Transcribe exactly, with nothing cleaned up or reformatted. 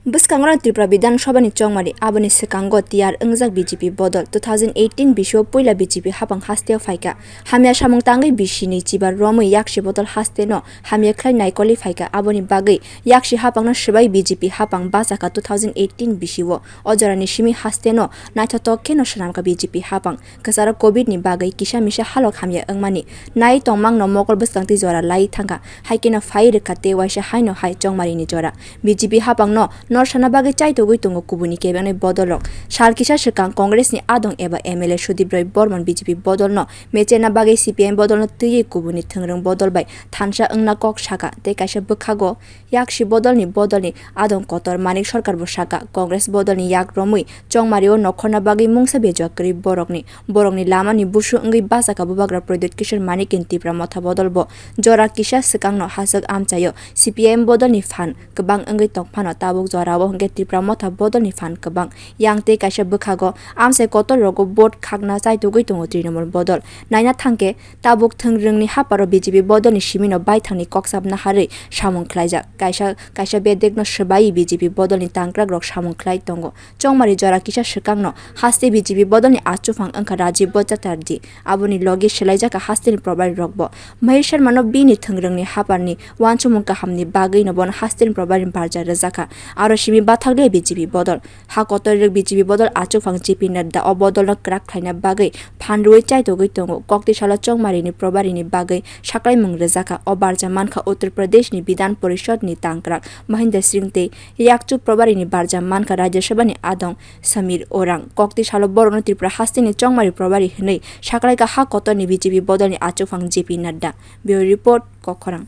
Bwskango Tripura Bidhan Sabha ni chongmari, aboni swkango tiyar wngjak B J P bodol. Two thousand eighteen bisio puila B J P hapang hasteo phaikha. Hamya samung tangwi bisi ni chibar romwi yaksi bodol hasteno hamya khlai naikoli phaikha. Aboni bagwi yaksi hapangno swbai B J P hapang bachakha two thousand eighteen bisio. O jorani simi hasteno naithotok kheno swnamkha B J P hapang. Kwcharo covid ni bagwi kisa misa halok hamya wngmani nai tongmangno mokol bwskangtwi jora lai thangkha. Hai kheno phai rwkha tei waisa haino hai chongmari ni jora. B J P hapangno norsana bagwi chaitogwi tongo kubuni kebengni bodolrok. Sal kisa swkang Congress ni adong eba M L A Sudip Roy Bormon B J P bodolno mechenna bagwi C P I M bodolno twiwi kubuni thwngrwng bodol bai thansa wngna kok sakha tei kaisa bwkhago yaksi bodolni bodolni adong kotor Manik Sarkar bo sakha, Congress bodolni yak romwi chongmario nokhorna bagwi mungsa bejua kwrwi borokni, borokni lamani busu wngwi bachakha Bubagra Pradyut Kishore Manikni Tipra Motha bodol bo. Jora kisa swkangno hachwk amchaio C P I M bodolni phan kwbang wngwi tongphano tabuk jorao hwnkhe Tipra Motha bodolni phan kwbang. Yang tei kaisa bwkhago amchai kotor rogo vote khakna chaitugwi tongo Trinamool bodol. Naina thangkhe tabuk thwngrwngni haparo B J P bodolni simino baithangni kok chapna harwi samung khlaijak. Kaisa, kaisa bedekno swbai B J P bodolni tangkrakrok samung khlai tongo. Chongmari jora kisa swkangno haste B J P bodolni achuphang wngkha Rajiv Bhattacharjee. Aboni logi swlaijakha hasteni probarirokbo. Mahesh Sharmano bini thwngrwngni haparni uansukmung kahamni bagwino bono hasteni probarini barja rwjakha. Aro simi bathakliya B J P bodol. Ha kotor rwk B J P bodol achuphang J P Nadda o bodolno kwrak khlaina bagwi phan rwui chaitogwi tongo. Kokti salo chongmarini probarini bagwi saklaimung rwjakha. O barja mankha Uttar Pradeshni Bidhan Parishadni tangkrak Mahendra Singh tei yakchu probarini barja mankha Rajya Sabhani adong Samir Orang. Kokti salo borokno Tripura hasteni chongmari probari hwnwi saklaikha ha kotorni B J P bodolni achuphang J P Nadda. Bureau Report, Kokkhorang.